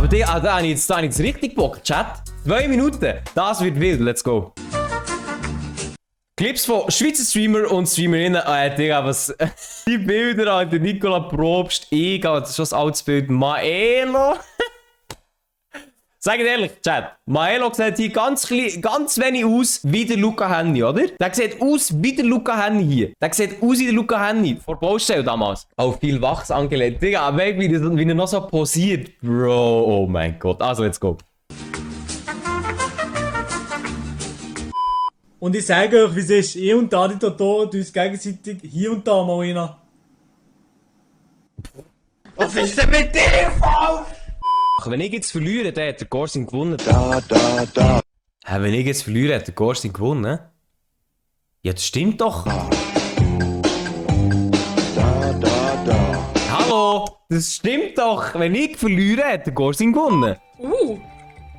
Aber da habe ich jetzt richtig Bock. Chat, 2 Minuten. Das wird wild. Let's go. Clips von Schweizer Streamer und Streamerinnen. Digga, was... Die Bilder, Alter. Nicola Probst, egal, das ist schon ein altes Bild. Maelo. Sagt ehrlich, Chat. Maelo sieht hier ganz wenig aus wie der Luca Henny, oder? Der sieht aus wie der Luca Henny hier. Der sieht aus wie der Luca Henny vor Baustelle damals. Auf viel Wachs angelegt. Digga, wie er noch so posiert. Bro, oh mein Gott. Also, let's go. Und ich sage euch, wie es ist. Ich und Adi Toto uns gegenseitig hier und da mal rein. Was ist denn mit dir falsch? Wenn ich jetzt verliere, dann hat der Gorsin gewonnen. Da. Wenn ich jetzt verliere, hat der Gorsin gewonnen. Ja, das stimmt doch. Da. Hallo, das stimmt doch. Wenn ich verliere, hat der Gorsin gewonnen.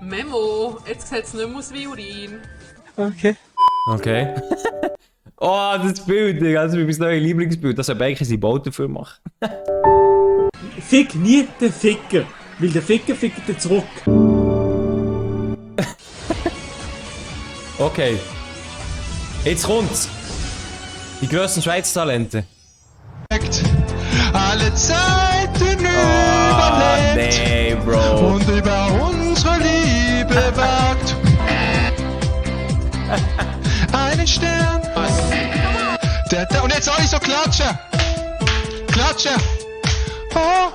Memo, jetzt sieht es nicht mehr aus wie Urin. Okay. Oh, das Bild, Digga. Das ist mein neues Lieblingsbild. Das soll eigentlich sein Bau dafür machen. Fick nie den Ficker. Weil der Ficker fickt dir zurück. Okay. Jetzt kommt's. Die grössten Schweizer Talente. Alle Zeiten überlebt. Nee, Bro. Und über unsere Liebe wagt. Einen Stern. Und jetzt soll ich so klatschen. Klatschen. Oh,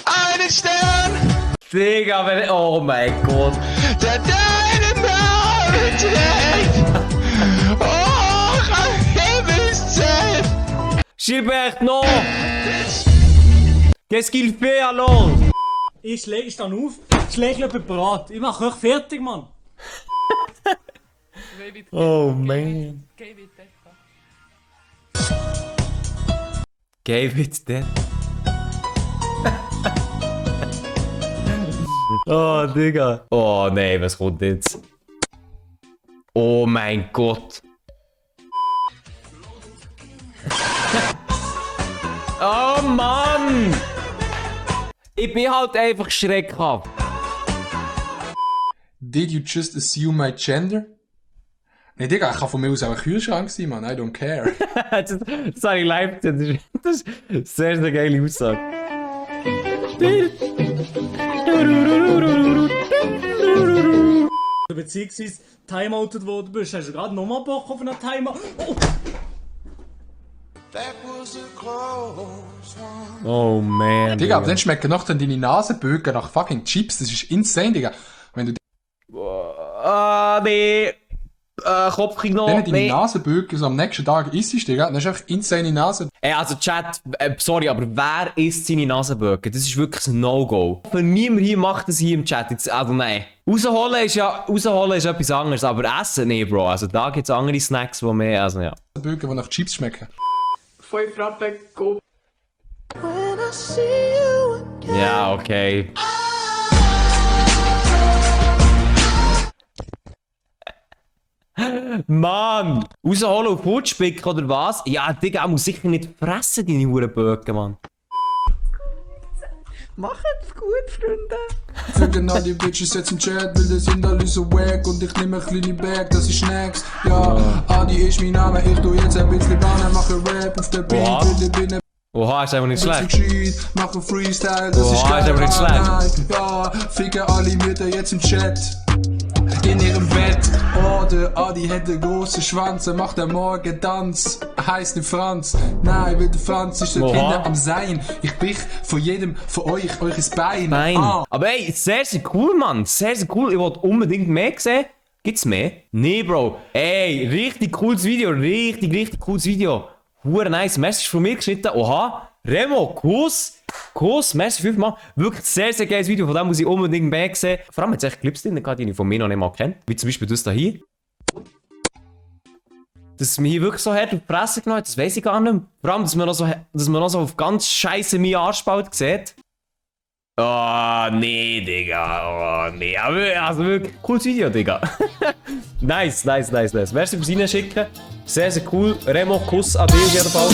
einen Stern. Digga, wenn... Oh mein Gott. Der deinen Namen trägt. Oh, ein Himmelszelt. Gilbert, non! Qu'est-ce qu'il fait alors? Ich stehe auf, schläge jemand bereit. Ich mache euch fertig, Mann. Oh man. Gave it that. Oh, Digga. Oh nee, was kommt jetzt? Oh mein Gott. Oh Mann! Ich bin halt einfach schreckhaft. Did you just assume my gender? Nee, Digga, ich kann von mir aus auch ein Kühlschrank sein, man. I don't care. das habe ich live gesehen. Das ist eine sehr, sehr geile Aussage. Beziehungsweise timeoutet worden bist. Hast du gerade nochmal Bock auf einen Timeout? Oh man. Digga, aber dann schmecken noch dann deine Nasenbögen nach fucking Chips. Das ist insane, Digga. Wenn du Nee. Kopfkrieg noch. dann deine Nee. Nasenbögen so am nächsten Tag isst, Digga, dann hast du einfach insane Nase. Also Chat, sorry, aber wer isst seine Nasenböcke? Das ist wirklich ein No-Go. Für niemand hier macht das hier im Chat. Jetzt, also nein. Rausholen ist etwas anderes, aber essen, nee, Bro. Also da gibt es andere Snacks, die mehr, also ja. Bögen, die nach Chips schmecken. 5 Rappen, go. Ja, okay. Mann! Rausholen auf Hutspicken oder was? Ja, Digga, er muss sicher nicht fressen, deine Hurenböcke, Mann. Macht's gut, Freunde. Sagen all die Bitches jetzt im Chat, weil das sind alle so wack und ich nehme ein kleine Bag, das ist Snacks. Ja, Adi ist mein Name, ich tu jetzt ein bisschen Bahnen, mache Rap auf der Beat, weil ich bin Oha, ist einfach nicht schlecht. Gescheit, mache Freestyle, das ist Oha, ist aber nicht schlecht. Ja, ficken alle Mütter jetzt im Chat. In ihrem Bett. Oh, der Adi hat einen grossen Schwanz, er macht am Morgen Tanz. Er heisst nicht Franz. Nein, weil der Franz ist dort hinten am Sein. Ich brich von jedem von euch eures Bein. Nein. Aber ey, sehr, sehr cool, Mann. Sehr, sehr cool. Ich wollte unbedingt mehr sehen. Gibt's mehr? Nee, Bro. Ey, richtig cooles Video. Richtig cooles Video. Hure nice. Merci von mir geschnitten. Oha. Remo, Kuss, merci 5-mal. Wirklich sehr, sehr geiles Video, von dem muss ich unbedingt mehr sehen. Vor allem hat es echt Clips drin, die ich von mir noch nicht mal kenne. Wie zum Beispiel das hier. Dass es mir hier wirklich so hart auf die Presse genommen hat, das weiss ich gar nicht mehr. Vor allem, dass man noch so auf ganz scheisse meinen Arschspalt sieht. Oh, nee, Digga. Oh, nee. Aber also wirklich cooles Video, Digga. Nice. Merci fürs Reinschicken. Sehr, sehr cool. Remo, Kuss an dich auf jeden Fall.